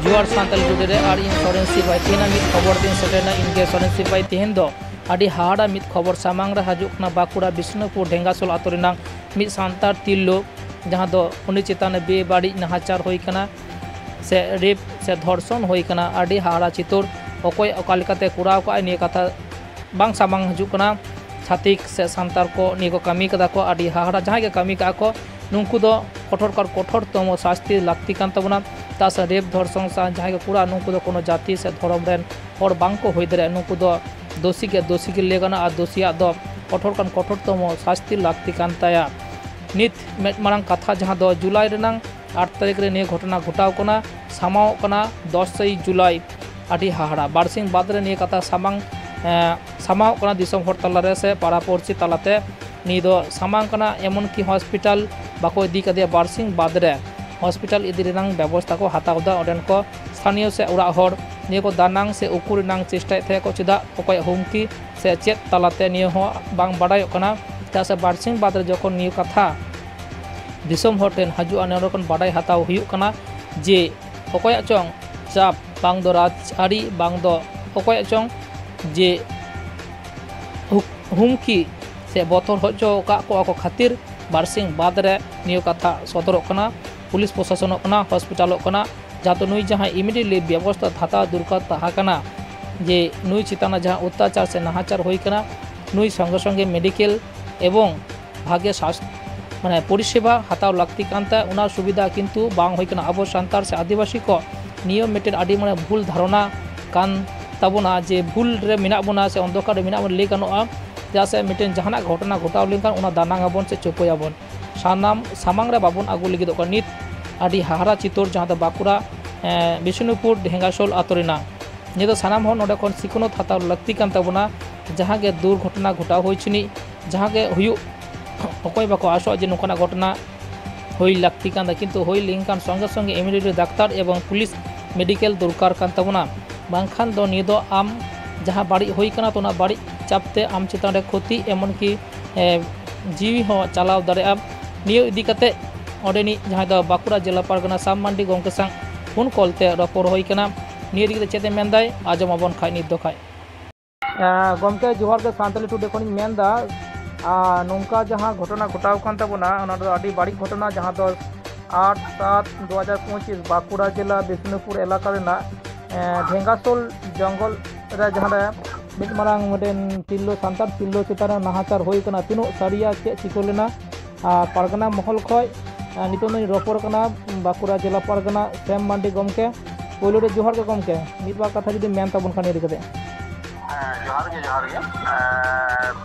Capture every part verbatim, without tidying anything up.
ᱡᱚᱦᱟᱨ ᱥᱟᱱᱛᱟᱲ ᱴᱩᱰᱮ ᱨᱮ ᱟᱨ ᱤᱧ ᱥᱚᱨᱮᱱ ᱥᱤᱯᱟᱹᱭ᱾ ᱛᱮᱦᱮᱧᱟᱜ ᱢᱤᱫ ᱠᱷᱚᱵᱚᱨ ᱛᱤᱧ ᱥᱮᱴᱮᱨᱱᱟ᱾ ᱤᱧ ᱜᱮ ᱥᱚᱨᱮᱱ ᱥᱤᱯᱟᱹᱭ᱾ ᱛᱮᱦᱮᱧ ᱫᱚ ᱟᱹᱰᱤ ᱦᱟᱦᱟᱲᱟ ᱢᱤᱫ ᱠᱷᱚᱵᱚᱨ ᱥᱟᱢᱟᱝ ᱨᱮ ᱦᱤᱡᱩᱜ ᱠᱟᱱᱟ᱾ ᱵᱟᱸᱠᱩᱲᱟ ᱵᱤᱥᱱᱩᱯᱩᱨ ᱰᱷᱮᱝᱜᱟᱥᱳᱞ ᱟᱛᱳ ᱨᱮᱱᱟᱝ ᱢᱤᱫ ᱥᱟᱱᱛᱟᱲ ᱛᱤᱨᱞᱟᱹ, ᱡᱟᱦᱟᱸ ᱫᱚ ᱩᱱᱤ ᱪᱮᱛᱟᱱ ᱨᱮ ᱵᱮᱵᱟᱹᱲᱤᱡ ᱱᱟᱦᱟᱪᱟᱨ ᱦᱩᱭ ᱠᱟᱱᱟ ᱥᱮ ᱨᱮᱯ ᱥᱮ ᱫᱷᱚᱨᱥᱚᱱ ᱦᱩᱭ ᱠᱟᱱᱟ᱾ ᱟᱹᱰᱤ ᱦᱟᱦᱟᱲᱟ ᱪᱤᱛᱟᱹᱨ᱾ ᱚᱠᱚᱭ ᱚᱠᱟ ᱞᱮᱠᱟᱛᱮ ᱠᱚᱨᱟᱣ ᱠᱟᱜᱼᱟᱭ, ᱱᱤᱭᱟᱹ ᱠᱟᱛᱷᱟ ᱵᱟᱝ ᱥᱟᱢᱟᱝ ᱦᱤᱡᱩᱜ ᱠᱟᱱᱟ᱾ ᱪᱷᱟᱹᱛᱤᱠ ᱥᱮ ᱥᱟᱱᱛᱟᱲ ᱠᱚ ᱱᱤᱭᱟᱹ ᱠᱚ ᱠᱟᱹᱢᱤ ᱠᱟᱫᱟ ᱠᱚ, ᱟᱹᱰᱤ ᱦᱟᱦᱟᱲᱟ᱾ ᱡᱟᱦᱟᱸᱭ ᱜᱮ ᱠᱟᱹᱢᱤ ᱠᱟᱜᱼᱟ ᱠᱚ, ᱱᱩᱠᱩ ᱫᱚ ᱠᱚᱴᱷᱳᱨ ᱠᱷᱚᱱ ᱠᱚᱴᱷᱳᱨᱛᱚᱢᱚ ᱥᱟᱥᱛᱤ ᱞᱟᱹᱠᱛᱤ ᱠᱟᱱ ᱛᱟᱵᱚᱱᱟ᱾ ᱪᱮᱫᱟᱜ ᱥᱮ ᱨᱮᱯ ᱫᱷᱚᱨᱥᱚᱱ ᱥᱟᱶ ᱡᱟᱦᱟᱸᱭ ᱜᱮ ᱠᱚᱨᱟᱣ, ᱱᱩᱠᱩ ᱫᱚ ᱠᱳᱱᱳ ᱡᱟᱹᱛᱤ ᱥᱮ ᱫᱷᱚᱨᱚᱢ ᱨᱮᱱ ᱦᱚᱲ ᱵᱟᱝ ᱠᱚ ᱦᱩᱭ ᱫᱟᱲᱮᱭᱟᱜᱼᱟ᱾ ᱱᱩᱠᱩ ᱫᱚ ᱫᱳᱥᱤ ᱜᱮ ᱫᱳᱥᱤ ᱜᱮ ᱞᱟᱹᱭ ᱜᱟᱱᱚᱜᱼᱟ᱾ ᱟᱨ ᱫᱳᱥᱤᱭᱟᱜ ᱫᱚ ᱠᱚᱴᱷᱳᱨ ᱠᱷᱚᱱ ᱠᱚᱴᱷᱳᱨᱛᱚᱢᱚ ᱥᱟᱥᱛᱤ ᱞᱟᱹᱠᱛᱤ ᱠᱟᱱ ᱛᱟᱭᱟ᱾ ᱱᱤᱛ ᱢᱮᱫ ᱢᱟᱨᱟᱝ ᱠᱟᱛᱷᱟ, ᱡᱟᱦᱟᱸ ᱫᱚ ᱡᱩᱞᱟᱭ ᱨᱮᱱᱟᱝ ᱟᱴ ᱛᱟᱹᱨᱤᱠᱷ ᱨᱮ ᱱᱤᱭᱟᱹ ᱜᱷᱚᱴᱚᱱᱟ ᱜᱷᱚᱴᱟᱣ ᱠᱟᱱᱟ, ᱥᱟᱢᱟᱣᱚᱜ ᱠᱟᱱᱟ ᱫᱚᱥᱮᱭ ᱡᱩᱞᱟᱭ᱾ ᱟᱹᱰᱤ ᱦᱟᱦᱟᱲᱟ᱾ ᱵᱟᱨᱥᱤᱧ ᱵᱟᱫᱽ ᱨᱮ ᱱᱤᱭᱟᱹ ᱠᱟᱛᱷᱟ ᱥᱟᱢᱟᱝ, ᱮᱸ, ᱥᱟᱢᱟᱣᱚᱜ ᱠᱟᱱᱟ ᱫᱤᱥᱚᱢ ᱦᱚᱲ ᱛᱟᱞᱟᱨᱮ ᱥᱮ ᱯᱟᱲᱟ ᱯᱩᱲᱥᱤ ᱛᱟᱞᱟᱛᱮ᱾ ᱱᱤᱭᱟᱹ ᱫᱚ ᱥᱟᱢᱟᱝ ᱠᱟᱱᱟ, ᱮᱢᱚᱱ ᱠᱤ ᱦᱚᱥᱯᱤᱴᱟᱞ ᱵᱟᱠᱚ ᱤᱫᱤ ᱠᱟᱫᱮᱭᱟ᱾ ᱵᱟᱨᱥᱤᱧ ᱵᱟᱫᱽ ᱨᱮ ᱦᱚᱥᱯᱤᱴᱟᱞ ᱤᱫᱤ ᱨᱮᱱᱟᱝ ᱵᱮᱵᱚᱥᱛᱷᱟ ᱠᱚ ᱦᱟᱛᱟᱣ ᱮᱫᱟ ᱚᱸᱰᱮᱱ ᱠᱚ ᱥᱛᱷᱟᱱᱤᱭᱚ ᱥᱮ ᱚᱲᱟᱜ ᱦᱚᱲ᱾ ᱱᱤᱭᱟᱹ ᱠᱚ ᱫᱟᱱᱟᱝ ᱥᱮ ᱩᱠᱩ ᱨᱮᱱᱟᱝ ᱪᱮᱥᱴᱟᱭᱮᱫ ᱛᱟᱦᱮᱸ ᱠᱚ, ᱪᱮᱫᱟᱜ, ᱚᱠᱚᱭᱟᱜ ᱦᱩᱢᱠᱤ ᱥᱮ ᱪᱮᱫ ᱛᱟᱞᱟᱛᱮ, ᱱᱤᱭᱟᱹ ᱦᱚᱸ ᱵᱟᱝ ᱵᱟᱰᱟᱭᱚᱜ ᱠᱟᱱᱟ᱾ ᱪᱮᱫᱟᱜ ᱥᱮ ᱵᱟᱨᱥᱤᱧ ᱵᱟᱫᱽ ᱨᱮ ᱡᱚᱠᱷᱚᱱ ᱱᱤᱭᱟᱹ ᱠᱟᱛᱷᱟ ᱫᱤᱥᱚᱢ ᱦᱚᱲ ᱴᱷᱮᱱ ᱦᱤᱡᱩᱜᱼᱟ, ᱱᱚᱸᱰᱮ ᱠᱷᱚᱱ ᱵᱟᱰᱟᱭ ᱦᱟᱛᱟᱣ ᱦᱩᱭᱩᱜ ᱠᱟᱱᱟ ᱡᱮ ᱚᱠᱚᱭᱟᱜ ᱪᱚᱝ ᱪᱟᱯ, ᱵᱟᱝ ᱫᱚ ᱨᱟᱡᱽ ᱟᱹᱨᱤ, ᱵᱟᱝ ᱫᱚ ᱚᱠᱚᱭᱟᱜ ᱪᱚᱝ ᱡᱮ ᱦᱩ-, ᱦᱩᱢᱠᱤ ᱥᱮ ᱵᱚᱛᱚᱨ ᱦᱚᱪᱚ ᱟᱠᱟᱫ ᱠᱚᱣᱟ ᱠᱚ ᱠᱷᱟᱹᱛᱤᱨ ᱵᱟᱨᱥᱤᱧ ᱵᱟᱫᱽ ᱨᱮ ᱱᱤᱭᱟᱹ ᱠᱟᱛᱷᱟ ᱥᱚᱫᱚᱨᱚᱜ ᱠᱟᱱᱟ᱾ ᱯᱩᱞᱤᱥ ᱯᱨᱚᱥᱟᱥᱚᱱᱚᱜ ᱠᱟᱱᱟ, ᱦᱚᱥᱯᱤᱴᱟᱞᱚᱜ ᱠᱟᱱᱟ, ᱡᱟᱦᱟᱸ ᱫᱚ ᱱᱩᱭ ᱡᱟᱦᱟᱸ immediately ᱵᱮᱵᱚᱥᱛᱷᱟ ᱦᱟᱛᱟᱣ ᱫᱚᱨᱠᱟᱨ ᱛᱟᱦᱮᱸ ᱠᱟᱱᱟ, ᱡᱮ ᱱᱩᱭ ᱪᱮᱛᱟᱱ ᱨᱮ ᱡᱟᱦᱟᱸ ᱚᱛᱛᱟᱪᱟᱨ ᱥᱮ ᱱᱟᱦᱟᱪᱟᱨ ᱦᱩᱭ ᱠᱟᱱᱟ, ᱱᱩᱭ ᱥᱚᱸᱜᱮ ᱥᱚᱸᱜᱮ ᱢᱮᱰᱤᱠᱮᱞ ᱮᱵᱚᱝ ᱵᱷᱟᱜᱮ ᱥᱟᱥᱛᱷ-, ᱢᱟᱱᱮ ᱯᱚᱨᱤᱥᱮᱵᱟ ᱦᱟᱛᱟᱣ ᱞᱟᱹᱠᱛᱤ ᱠᱟᱱ ᱛᱟᱭᱟ, ᱚᱱᱟ ᱥᱩᱵᱤᱫᱷᱟ ᱠᱤᱱᱛᱩ ᱵᱟᱝ ᱦᱩᱭ ᱠᱟᱱᱟ᱾ ᱟᱵᱚ ᱥᱟᱱᱛᱟᱲ ᱥᱮ ᱟᱹᱫᱤᱵᱟᱹᱥᱤ ᱠᱚ ᱱᱤᱭᱟᱹ ᱢᱤᱫᱴᱮᱱ ᱟᱹᱰᱤ ᱢᱟᱨᱟᱝ ᱵᱷᱩᱞ ᱫᱷᱟᱨᱚᱱᱟ ᱠᱟᱱ ᱛᱟᱵᱚᱱᱟ ᱡᱮ ᱵᱷᱩᱞ ᱨᱮ ᱢᱮᱱᱟᱜ ᱵᱚᱱᱟ ᱥᱮ ᱚᱱᱫᱷᱚᱠᱟᱨ ᱨᱮ ᱢᱮᱱᱟᱜ ᱵᱚᱱᱟ ᱞᱟᱹᱭ ᱜᱟᱱᱚᱜᱼᱟ᱾ ᱪᱮᱫᱟᱜ ᱥᱮ ᱢᱤᱫᱴᱮᱱ ᱡᱟᱦᱟᱱᱟᱜ ᱜᱷᱚᱴᱚᱱᱟ ᱜᱷᱚᱴᱟᱣ ᱞᱮᱱᱠᱷᱟᱱ ᱚᱱᱟ ᱫᱟᱱᱟᱝ ᱟᱵᱚᱱ ᱥᱮ ᱪᱩᱯᱟᱹᱭᱟᱵᱚᱱ, ᱥᱟᱱᱟᱢ ᱥᱟᱢᱟᱝ ᱨᱮ ᱵᱟᱵᱚᱱ ᱟᱹᱜᱩ ᱞᱟᱹᱜᱤᱫᱚᱜ ᱠᱟᱱᱟ᱾ ᱱᱤᱛ ᱟᱹᱰᱤ ᱦᱟᱦᱟᱲᱟ ᱪᱤᱛᱟᱹᱨ, ᱡᱟᱦᱟᱸ ᱫᱚ ᱵᱟᱸᱠᱩᱲᱟ, ᱮᱸ, ᱵᱤᱥᱱᱩᱯᱩᱨ ᱰᱷᱮᱸᱜᱟᱥᱳᱞ ᱟᱛᱳ ᱨᱮᱱᱟᱜ᱾ ᱱᱤᱭᱟᱹ ᱫᱚ ᱥᱟᱱᱟᱢ ᱦᱚᱲ ᱱᱚᱰᱮ ᱠᱷᱚᱱ ᱥᱤᱠᱷᱱᱟᱹᱛ ᱦᱟᱛᱟᱣ ᱞᱟᱹᱠᱛᱤ ᱠᱟᱱ ᱛᱟᱵᱚᱱᱟ᱾ ᱡᱟᱦᱟᱸ ᱜᱮ ᱫᱩᱨᱜᱷᱚᱴᱚᱱᱟ ᱜᱷᱚᱴᱟᱣ ᱦᱩᱭ ᱪᱩᱱᱤᱡ, ᱡᱟᱦᱟᱸ ᱜᱮ ᱦᱩᱭᱩᱜ, ᱚᱠᱚᱭ ᱵᱟᱠᱚ ᱟᱥᱚᱜᱼᱟ ᱡᱮ ᱱᱚᱝᱠᱟᱱᱟᱜ ᱜᱷᱚᱴᱚᱱᱟ ᱦᱩᱭ ᱞᱟᱹᱠᱛᱤ ᱠᱟᱱ ᱛᱟᱭᱟ, ᱠᱤᱱᱛᱩ ᱦᱩᱭ ᱞᱮᱱᱠᱷᱟᱱ ᱥᱚᱸᱜᱮ ᱥᱚᱸᱜᱮ immediately ᱰᱟᱠᱛᱟᱨ ᱮᱵᱚᱝ ᱯᱩᱞᱤᱥ ᱢᱮᱰᱤᱠᱮᱞ ᱫᱚᱨᱠᱟᱨ ᱠᱟᱱ ᱛᱟᱵᱚᱱᱟ᱾ ᱵᱟᱝᱠᱷᱟᱱ ᱫᱚ ᱱᱤᱭᱟᱹ ᱫᱚ ᱟᱢ ᱡᱟᱦᱟᱸ ᱵᱟᱹᱲᱤᱡ ᱦᱩᱭ ᱠᱟᱱᱟ, ᱛᱚ ᱚᱱᱟ ᱵᱟᱹᱲᱤᱡ ᱪᱟᱯ ᱛᱮ ᱟᱢ ᱪᱮᱛᱟᱱ ᱨᱮ ᱠᱷᱚᱛᱤ, ᱮᱢᱚᱱ ᱠᱤ, ᱮ, ᱡᱤᱣᱤ ᱦᱚᱸ ᱪᱟᱞᱟᱣ ᱫᱟᱲᱮᱭᱟᱜᱼᱟ᱾ ᱱᱤᱭᱟᱹ ᱤᱫᱤ ᱠᱟᱛᱮ ᱚᱸᱰᱮᱱᱤᱡ ᱡᱟᱦᱟᱸᱭ ᱫᱚ ᱵᱟᱸᱠᱩᱲᱟ ᱡᱮᱞᱟ ᱯᱟᱨᱜᱟᱱᱟ ᱥᱟᱢ ᱢᱟᱱᱰᱤ ᱜᱚᱢᱠᱮ ᱥᱟᱶ ᱯᱷᱳᱱ ᱠᱚᱞ ᱛᱮ ᱨᱚᱯᱚᱲ ᱦᱩᱭ ᱠᱟᱱᱟ᱾ ᱱᱤᱭᱟᱹ ᱤᱫᱤ ᱠᱟᱛᱮ ᱪᱮᱫ ᱮ ᱢᱮᱱᱫᱟᱭ, ᱟᱸᱡᱚᱢ ᱟᱵᱚᱱ ᱠᱷᱟᱡ ᱱᱤᱛ ᱫᱚ ᱠᱷᱟᱡ᱾ ᱮᱸ, ᱜᱚᱢᱠᱮ ᱡᱚᱦᱟᱨ ᱜᱮ, ᱥᱟᱱᱛᱟᱞᱤ ᱴᱩᱰᱮ ᱠᱷᱚᱱᱤᱧ ᱢᱮᱱᱫᱟ᱾ ᱟᱨ ᱱᱚᱝᱠᱟ ᱡᱟᱦᱟᱸ ᱜᱷᱚᱴᱚᱱᱟ ᱜᱷᱚᱴᱟᱣ ᱠᱟᱱ ᱛᱟᱵᱚᱱᱟ, ᱚᱱᱟ ᱫᱚ ᱟᱹᱰᱤ ᱵᱟᱹᱲᱤᱡ ᱜᱷᱚᱴᱚᱱᱟ, ᱡᱟᱦᱟᱸ ᱫᱚ ᱟᱴ ᱥᱟᱛ ᱫᱩ ᱦᱟᱡᱟᱨ ᱯᱚᱸᱪᱤᱥ ᱵᱟᱸᱠᱩᱲᱟ ᱡᱮᱞᱟ ᱵᱤᱥᱱᱩᱯᱩᱨ ᱮᱞᱟᱠᱟ ᱨᱮᱱᱟᱜ, ᱮᱸ, ᱰᱷᱮᱝᱜᱟᱥᱳᱞ ᱡᱚᱝᱜᱚᱞ ᱨᱮ ᱡᱟᱦᱟᱸ ᱨᱮ ᱢᱤᱫ ᱢᱟᱨᱟᱝ ᱢᱤᱫᱴᱮᱱ ᱛᱤᱨᱞᱟᱹ, ᱥᱟᱱᱛᱟᱲ ᱛᱤᱨᱞᱟᱹ ᱪᱮᱛᱟᱱ ᱨᱮ ᱱᱟᱦᱟᱪᱟᱨ ᱦᱩᱭ ᱠᱟᱱᱟ, ᱛᱤᱱᱟᱹᱜ ᱥᱟᱹᱨᱤᱭᱟ, ᱪᱮᱫ ᱪᱤᱠᱟᱹ ᱞᱮᱱᱟ? ᱟᱨ ᱯᱟᱨᱜᱟᱱᱟ ᱢᱚᱦᱚᱞ ᱠᱷᱚᱡ, ᱟᱨ ᱱᱤᱛᱚᱜ ᱫᱚᱧ ᱨᱚᱯᱚᱲ ᱠᱟᱱᱟ ᱵᱟᱸᱠᱩᱲᱟ ᱡᱮᱞᱟ ᱯᱟᱨᱜᱟᱱᱟ ᱥᱮᱢ ᱢᱟᱱᱰᱤ ᱜᱚᱢᱠᱮ᱾ ᱯᱳᱭᱞᱳ ᱨᱮ ᱡᱚᱦᱟᱨ ᱜᱮ ᱜᱚᱢᱠᱮ, ᱢᱤᱫ ᱵᱟᱨ ᱠᱟᱛᱷᱟ ᱡᱩᱫᱤ ᱢᱮᱱ ᱛᱟᱵᱚᱱ ᱠᱷᱟᱱ ᱤᱫᱤ ᱠᱟᱛᱮ᱾ ᱦᱮᱸ, ᱡᱚᱦᱟᱨ ᱜᱮ, ᱡᱚᱦᱟᱨ ᱜᱮ᱾ ᱮᱸ,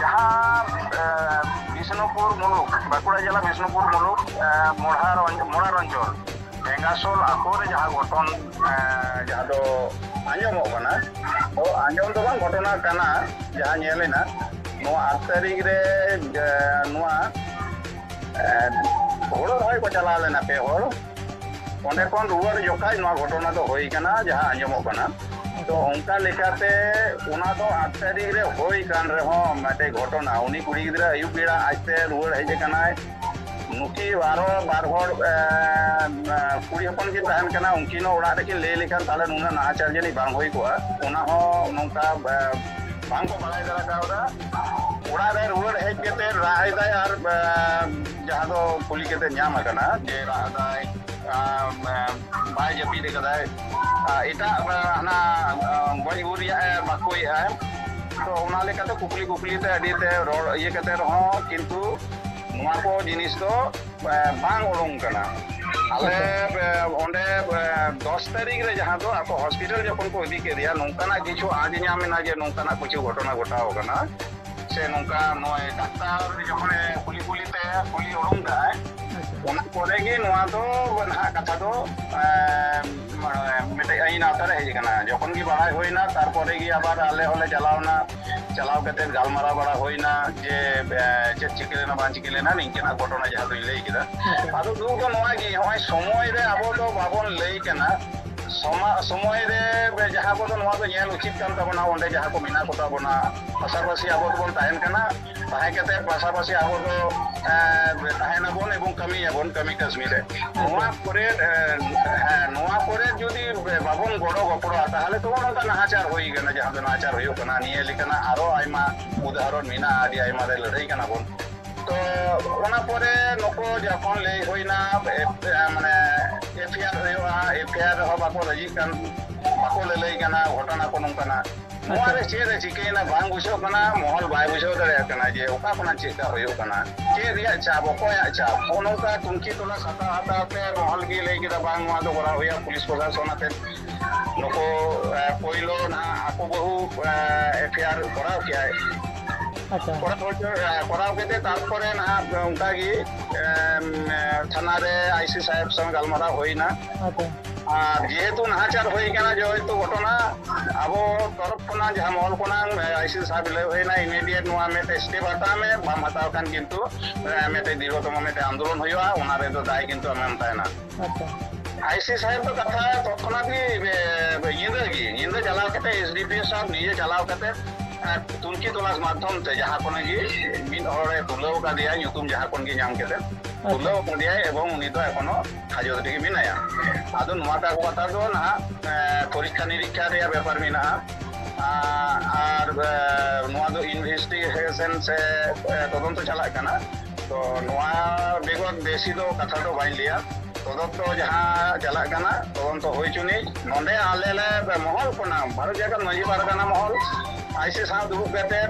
ᱡᱟᱦᱟᱸ, ᱮᱸ, ᱵᱤᱥᱱᱩᱯᱩᱨ ᱢᱩᱞᱩᱠ, ᱵᱟᱸᱠᱩᱲᱟ ᱡᱮᱞᱟ ᱵᱤᱥᱱᱩᱯᱩᱨ ᱢᱩᱞᱩᱠ, ᱮᱸ, ᱢᱚᱲᱦᱟ ᱨᱚᱧ-, ᱢᱚᱲᱟ ᱨᱚᱧᱡᱚᱱ ᱰᱷᱮᱝᱜᱟᱥᱳᱞ ᱟᱛᱳ ᱨᱮ ᱡᱟᱦᱟᱸ ᱜᱷᱚᱴᱚᱱ, ᱮᱸ, ᱡᱟᱦᱟᱸ ᱫᱚ ᱟᱸᱡᱚᱢᱚᱜ ᱠᱟᱱᱟ, ᱛᱚ ᱟᱸᱡᱚᱢ ᱫᱚ ᱵᱟᱝ, ᱜᱷᱚᱴᱚᱱᱟ ᱠᱟᱱᱟ, ᱡᱟᱦᱟᱸ ᱧᱮᱞ ᱮᱱᱟ, ᱱᱚᱣᱟ ᱟᱴ ᱛᱟᱹᱨᱤᱠᱷ ᱨᱮ, ᱡᱮ, ᱱᱚᱣᱟ, ᱮᱸ, ᱦᱳᱲᱳ ᱨᱚᱦᱚᱭ ᱠᱚ ᱪᱟᱞᱟᱣ ᱞᱮᱱᱟ ᱯᱮ ᱦᱚᱲ᱾ ᱚᱸᱰᱮ ᱠᱷᱚᱱ ᱨᱩᱣᱟᱹᱲ ᱡᱚᱠᱷᱟᱡ ᱱᱚᱣᱟ ᱜᱷᱚᱴᱚᱱᱟ ᱫᱚ ᱦᱩᱭ ᱠᱟᱱᱟ, ᱡᱟᱦᱟᱸ ᱟᱸᱡᱚᱢᱚᱜ ᱠᱟᱱᱟ᱾ ᱛᱚ ᱚᱱᱠᱟ ᱞᱮᱠᱟᱛᱮ ᱚᱱᱟ ᱫᱚ ᱟᱴ ᱛᱟᱹᱨᱤᱠᱷ ᱨᱮ ᱦᱩᱭ ᱠᱟᱱ ᱨᱮᱦᱚᱸ ᱢᱤᱫᱴᱮᱡ ᱜᱷᱚᱴᱚᱱᱟ, ᱩᱱᱤ ᱠᱩᱲᱤ ᱜᱤᱫᱽᱨᱟᱹ ᱟᱹᱭᱩᱵ ᱵᱮᱲᱟ ᱟᱡᱛᱮ ᱨᱩᱣᱟᱹᱲ ᱦᱮᱡ ᱟᱠᱟᱱᱟᱭ᱾ ᱱᱩᱠᱤ ᱟᱨᱚ ᱵᱟᱨ ᱦᱚᱲ, ᱮ, ᱮ, ᱠᱩᱲᱤ ᱦᱚᱯᱚᱱ ᱠᱤᱱ ᱛᱟᱦᱮᱱ ᱠᱟᱱᱟ, ᱩᱱᱠᱤᱱ ᱦᱚᱸ ᱚᱲᱟᱜ ᱨᱮᱠᱤᱱ ᱞᱟᱹᱭ ᱞᱮᱠᱷᱟᱱ ᱛᱟᱦᱞᱮ ᱱᱩᱱᱟᱹᱜ ᱱᱟᱦᱟᱪᱟᱨ ᱡᱟᱹᱱᱤᱡ ᱵᱟᱝ ᱦᱩᱭ ᱠᱚᱜᱼᱟ᱾ ᱚᱱᱟ ᱦᱚᱸ ᱱᱚᱝᱠᱟ, ᱮ, ᱵᱟᱝ ᱠᱚ ᱵᱟᱲᱟᱭ ᱫᱟᱲᱮ ᱠᱟᱣᱫᱟ᱾ ᱚᱲᱟᱜ ᱨᱮ ᱨᱩᱣᱟᱹᱲ ᱦᱮᱡ ᱠᱟᱛᱮ ᱨᱟᱜ ᱮᱫᱟᱭ ᱟᱨ, ᱮ, ᱡᱟᱦᱟᱸ ᱫᱚ ᱠᱩᱞᱤ ᱠᱟᱛᱮ ᱧᱟᱢ ᱟᱠᱟᱱᱟ ᱡᱮ ᱨᱟᱜ ᱮᱫᱟᱭ, ᱟ, ᱮ, ᱵᱟᱭ ᱡᱟᱹᱯᱤᱫ ᱟᱠᱟᱫᱟᱭ, ᱟ, ᱮᱴᱟᱜ, ᱟ, ᱦᱟᱱᱟ, ᱟ, ᱜᱚᱡ ᱜᱩᱨ ᱨᱮᱭᱟᱜ ᱮ ᱵᱟᱠᱚᱭᱮᱫᱼᱟ᱾ ᱛᱚ ᱚᱱᱟ ᱞᱮᱠᱟᱛᱮ ᱠᱩᱠᱞᱤ ᱠᱩᱠᱞᱤ ᱛᱮ ᱟᱹᱰᱤ ᱛᱮ ᱨᱚᱲ ᱤᱭᱟᱹ ᱠᱟᱛᱮ ᱨᱮᱦᱚᱸ ᱠᱤᱱᱛᱩ ᱱᱚᱣᱟ ᱠᱚ ᱡᱤᱱᱤᱥ ᱫᱚ, ᱮ, ᱵᱟᱝ ᱩᱰᱩᱝ ᱠᱟᱱᱟ᱾ ᱟᱞᱮ, ᱟᱪᱪᱷᱟ᱾ ᱮ, ᱚᱸᱰᱮ, ᱮ, ᱫᱚᱥ ᱛᱟᱹᱨᱤᱠᱷ ᱨᱮ ᱡᱟᱦᱟᱸ ᱫᱚ ᱟᱠᱚ ᱦᱚᱥᱯᱤᱴᱟᱞ ᱡᱚᱠᱷᱚᱱ ᱠᱚ ᱤᱫᱤ ᱠᱮᱫᱮᱭᱟ, ᱱᱚᱝᱠᱟᱱᱟᱜ ᱠᱤᱪᱷᱩ ᱟᱸᱡ ᱧᱟᱢ ᱮᱱᱟ ᱡᱮ ᱱᱚᱝᱠᱟᱱᱟᱜ ᱠᱤᱪᱷᱩ ᱜᱷᱚᱴᱚᱱᱟ ᱜᱷᱚᱴᱟᱣ ᱟᱠᱟᱱᱟ᱾ ᱥᱮ ᱱᱚᱝᱠᱟ ᱱᱚᱜᱼᱚᱭ ᱰᱟᱠᱛᱟᱨ ᱡᱚᱠᱷᱚᱱᱮ ᱠᱩᱞᱤ ᱠᱩᱞᱤ ᱛᱮ ᱠᱩᱞᱤ ᱩᱰᱩᱝ ᱫᱟᱭ, ᱟᱪᱪᱷᱟ᱾ ᱚᱱᱟ ᱯᱚᱨᱮ ᱜᱮ ᱱᱚᱣᱟ ᱫᱚ ᱱᱟᱦᱟᱜ ᱠᱟᱛᱷᱟ ᱫᱚ, ᱮ, ᱢᱤᱫᱴᱮᱡ ᱟᱹᱭᱤᱱ ᱟᱣᱛᱟ ᱨᱮ ᱦᱮᱡ ᱟᱠᱟᱱᱟ᱾ ᱡᱚᱠᱷᱚᱱ ᱜᱮ ᱵᱟᱲᱟᱭ ᱦᱩᱭᱱᱟ, ᱛᱟᱨᱯᱚᱨᱮ ᱜᱮ ᱟᱵᱟᱨ ᱟᱞᱮ ᱦᱚᱸᱞᱮ ᱪᱟᱞᱟᱣ ᱮᱱᱟ᱾ ᱪᱟᱞᱟᱣ ᱠᱟᱛᱮ ᱜᱟᱞᱢᱟᱨᱟᱣ ᱵᱟᱲᱟ ᱦᱩᱭᱱᱟ ᱡᱮ, ᱮ, ᱪᱮᱫ ᱪᱤᱠᱟᱹ ᱞᱮᱱᱟ ᱵᱟᱝ ᱪᱤᱠᱟᱹ ᱞᱮᱱᱟ, ᱱᱤᱝᱠᱟᱹᱱᱟᱜ ᱜᱷᱚᱴᱚᱱᱟ ᱡᱟᱦᱟᱸ ᱫᱚᱧ ᱞᱟᱹᱭ ᱠᱮᱫᱟ᱾ ᱟᱪᱪᱷᱟ᱾ ᱟᱫᱚ ᱫᱩᱠ ᱫᱚ ᱱᱚᱣᱟ ᱜᱮ, ᱱᱚᱜᱼᱚᱭ ᱥᱚᱢᱚᱭ ᱨᱮ ᱟᱵᱚ ᱫᱚ ᱵᱟᱵᱚᱱ ᱞᱟᱹᱭ ᱠᱟᱱᱟ᱾ ᱥᱚᱢᱟ-, ᱥᱚᱢᱚᱭ ᱨᱮ ᱡᱟᱦᱟᱸ ᱠᱚᱫᱚ ᱱᱚᱣᱟ ᱫᱚ ᱧᱮᱞ ᱩᱪᱤᱛ ᱠᱟᱱ ᱛᱟᱵᱚᱱᱟ, ᱚᱸᱰᱮ ᱡᱟᱦᱟᱸ ᱠᱚ ᱢᱮᱱᱟᱜ ᱠᱚ ᱛᱟᱵᱚᱱᱟ, ᱯᱟᱥᱟᱯᱟᱥᱤ ᱟᱵᱚ ᱫᱚᱵᱚᱱ ᱛᱟᱦᱮᱱ ᱠᱟᱱᱟ, ᱛᱟᱦᱮᱸ ᱠᱟᱛᱮ ᱯᱟᱥᱟᱯᱟᱥᱤ ᱟᱵᱚ ᱫᱚ, ᱮ, ᱛᱟᱦᱮᱱᱟᱵᱚᱱ ᱮᱵᱚᱝ ᱠᱟᱹᱢᱤᱭᱟᱵᱚᱱ ᱠᱟᱹᱢᱤ ᱠᱟᱹᱥᱱᱤ ᱨᱮ᱾ ᱟᱪᱪᱷᱟ᱾ ᱱᱚᱣᱟ ᱠᱚᱨᱮ, ᱮ, ᱜᱚᱲᱚ ᱜᱚᱯᱚᱲᱚ, ᱛᱟᱦᱚᱞᱮ ᱛᱚ ᱱᱚᱝᱠᱟ ᱱᱟᱦᱟᱪᱟᱨ ᱦᱩᱭ ᱠᱟᱱᱟ, ᱡᱟᱦᱟᱸ ᱫᱚ ᱱᱟᱦᱟᱪᱟᱨ ᱦᱩᱭᱩᱜ ᱠᱟᱱᱟ᱾ ᱱᱤᱭᱟᱹ ᱞᱮᱠᱟᱱᱟᱜ ᱟᱨᱚ ᱟᱭᱢᱟ ᱩᱫᱟᱦᱚᱨᱚᱱ ᱢᱮᱱᱟᱜᱼᱟ, ᱟᱹᱰᱤ ᱟᱭᱢᱟ ᱨᱮ ᱞᱟᱹᱲᱦᱟᱹᱭ ᱠᱟᱱᱟ ᱵᱚᱱ᱾ ᱛᱚ ᱚᱱᱟ ᱯᱚᱨᱮ ᱱᱩᱠᱩ ᱡᱚᱠᱷᱚᱱ ᱞᱟᱹᱭ ᱦᱩᱭᱱᱟ, ᱮᱯ-, ᱢᱟᱱᱮ ᱮᱯᱷ ᱟᱭ ᱟᱨ ᱦᱩᱭᱩᱜᱼᱟ, ᱮᱯᱷ ᱟᱭ ᱟᱨ ᱨᱮᱦᱚᱸ ᱵᱟᱠᱚ ᱨᱟᱹᱡᱤᱜ ᱠᱟᱱ, ᱵᱟᱠᱚ ᱞᱟᱹᱞᱟᱹᱭ ᱠᱟᱱᱟ, ᱜᱷᱚᱴᱚᱱᱟ ᱠᱚ ᱱᱚᱝᱠᱟᱱᱟ᱾ ᱱᱚᱣᱟ ᱨᱮ ᱪᱮᱫ ᱨᱮ ᱪᱤᱠᱟᱹᱭᱮᱱᱟ ᱵᱟᱝ ᱵᱩᱡᱷᱟᱹᱜ ᱠᱟᱱᱟ, ᱢᱚᱦᱚᱞ ᱵᱟᱭ ᱵᱩᱡᱷᱟᱹᱣ ᱫᱟᱲᱮᱭᱟᱜ ᱠᱟᱱᱟ ᱡᱮ ᱚᱠᱟ ᱠᱷᱚᱱᱟᱜ ᱪᱮᱫ ᱞᱮᱠᱟ ᱦᱩᱭᱩᱜ ᱠᱟᱱᱟ, ᱪᱮᱫ ᱨᱮᱭᱟᱜ ᱪᱟᱯ, ᱚᱠᱚᱭᱟᱜ ᱪᱟᱯ᱾ ᱱᱚᱜᱼᱚ ᱱᱚᱝᱠᱟ ᱛᱩᱱᱠᱷᱤ ᱛᱚᱞᱟᱥ ᱦᱟᱛᱟᱣ ᱦᱟᱛᱟᱣ ᱛᱮ ᱢᱚᱦᱚᱞ ᱜᱮ ᱞᱟᱹᱭ ᱠᱮᱫᱟ, ᱵᱟᱝ, ᱱᱚᱣᱟ ᱫᱚ ᱠᱚᱨᱟᱣ ᱦᱩᱭᱩᱜᱼᱟ, ᱯᱩᱞᱤᱥ ᱯᱨᱚᱥᱟᱥᱚᱱ ᱟᱛᱮ᱾ ᱱᱩᱠᱩ, ᱮ, ᱯᱳᱭᱞᱳ ᱱᱟᱦᱟᱜ ᱟᱠᱚ ᱵᱟᱹᱦᱩ, ᱮ, ᱮᱯᱷ ᱟᱭ ᱟᱨ ᱠᱚᱨᱟᱣ ᱠᱮᱜᱼᱟᱭ᱾ ᱟᱪᱪᱷᱟ᱾ ᱠᱚᱨᱟᱣ ᱦᱚᱪᱚ, ᱮ, ᱠᱚᱨᱟᱣ ᱠᱟᱛᱮ ᱛᱟᱨᱯᱚᱨᱮ ᱱᱟᱦᱟᱜ ᱚᱱᱠᱟ ᱜᱮ, ᱮᱢ, ᱮ, ᱛᱷᱟᱱᱟ ᱨᱮ ᱟᱭ ᱥᱤ ᱥᱟᱦᱮᱵ ᱥᱟᱶ ᱜᱟᱞᱢᱟᱨᱟᱣ ᱦᱩᱭᱱᱟ᱾ ᱟᱪᱪᱷᱟ᱾ ᱟᱨ ᱡᱮᱦᱮᱛᱩ ᱱᱟᱦᱟᱪᱟᱨ ᱦᱩᱭ ᱠᱟᱱᱟ, ᱡᱮᱦᱮᱛᱩ ᱜᱷᱚᱴᱚᱱᱟ ᱟᱵᱚ ᱛᱚᱨᱚᱯ ᱠᱷᱚᱱᱟᱜ, ᱡᱟᱦᱟᱸ ᱢᱚᱦᱚᱞ ᱠᱷᱚᱱᱟᱜ, ᱮ, ᱟᱭ ᱥᱤ ᱥᱟᱦᱮᱵ ᱞᱟᱹᱭ ᱦᱩᱭᱱᱟ, immediate ᱱᱚᱣᱟ ᱢᱤᱫᱴᱮᱡ step ᱦᱟᱛᱟᱣ ᱢᱮ, ᱵᱟᱢ ᱦᱟᱛᱟᱣ ᱠᱷᱟᱱ ᱠᱤᱱᱛᱩ, ᱮ, ᱢᱤᱫᱴᱮᱡ ᱫᱤᱨᱜᱷᱚᱛᱚᱢ ᱢᱤᱫᱴᱮᱡ ᱟᱱᱫᱳᱞᱚᱱ ᱦᱩᱭᱩᱜᱼᱟ, ᱚᱱᱟ ᱨᱮᱫᱚ ᱫᱟᱭ ᱠᱤᱱᱛᱩ ᱟᱢᱮᱢ ᱛᱟᱦᱮᱱᱟ᱾ ᱟᱪᱪᱷᱟ᱾ ᱟᱭ ᱥᱤ ᱥᱟᱦᱮᱵ ᱫᱚ ᱠᱟᱛᱷᱟ ᱛᱚᱛᱠᱷᱚᱱᱟᱛ ᱜᱮ, ᱮ, ᱧᱤᱫᱟᱹ ᱜᱮ, ᱧᱤᱫᱟᱹ ᱪᱟᱞᱟᱣ ᱠᱟᱛᱮ ᱮᱥ ᱰᱤ ᱯᱤ ᱳ ᱥᱟᱦᱮᱵ ᱱᱤᱡᱮ ᱪᱟᱞᱟᱣ ᱠᱟᱛᱮ, ᱮ, ᱛᱩᱱᱠᱷᱤ ᱛᱚᱞᱟᱥ ᱢᱟᱫᱽᱫᱷᱚᱢ ᱛᱮ ᱡᱟᱦᱟᱸ ᱠᱷᱚᱱ ᱜᱮ ᱢᱤᱫ ᱦᱚᱲᱮ ᱛᱩᱞᱟᱹᱣ ᱠᱟᱫᱮᱭᱟ, ᱧᱩᱛᱩᱢ ᱡᱟᱦᱟᱸ ᱠᱷᱚᱱ ᱜᱮ ᱧᱟᱢ ᱠᱟᱛᱮ, ᱟᱪᱪᱷᱟ᱾ ᱛᱩᱞᱟᱹᱣ ᱠᱟᱫᱮᱭᱟᱭ ᱮᱵᱚᱝ ᱩᱱᱤ ᱫᱚ ᱮᱠᱷᱚᱱᱳ ᱦᱟᱡᱚᱛ ᱨᱮᱜᱮ ᱢᱮᱱᱟᱭᱟ᱾ ᱟᱫᱚ ᱱᱚᱣᱟ ᱠᱟᱜᱚᱡᱽ ᱯᱟᱛᱟ ᱫᱚ ᱱᱟᱦᱟᱜ, ᱮ, ᱯᱚᱨᱤᱠᱠᱷᱟ ᱱᱤᱨᱤᱠᱠᱷᱟ ᱨᱮᱭᱟᱜ ᱵᱮᱯᱟᱨ ᱢᱮᱱᱟᱜᱼᱟ᱾ ᱟ-, ᱟᱨ, ᱮ, ᱱᱚᱣᱟ ᱫᱚ ᱤᱱᱵᱷᱮᱥᱴᱤᱜᱮᱥᱚᱱ ᱥᱮ, ᱮ, ᱛᱚᱫᱚᱱᱛᱚ ᱪᱟᱞᱟᱜ ᱠᱟᱱᱟ᱾ ᱛᱚ ᱱᱚᱣᱟ ᱵᱮᱜᱚᱨ ᱵᱮᱥᱤ ᱫᱚ ᱠᱟᱛᱷᱟ ᱫᱚ ᱵᱟᱹᱧ ᱞᱟᱹᱭᱟ᱾ ᱛᱚᱫᱚᱱᱛᱚ ᱡᱟᱦᱟᱸ ᱪᱟᱞᱟᱜ ᱠᱟᱱᱟ, ᱛᱚᱫᱚᱱᱛᱚ ᱦᱩᱭ ᱦᱚᱪᱚᱱᱤᱡ᱾ ᱱᱚᱰᱮ ᱟᱞᱮ ᱞᱮ ᱢᱚᱦᱚᱞ ᱠᱷᱚᱱᱟᱜ, ᱵᱷᱟᱨᱚᱛ ᱡᱟᱠᱟᱛ ᱢᱟᱹᱡᱷᱤ ᱯᱟᱨᱜᱟᱱᱟ ᱢᱚᱦᱚᱞ, ᱟᱭ ᱥᱤ ᱥᱟᱶ ᱫᱩᱲᱩᱵ ᱠᱟᱛᱮ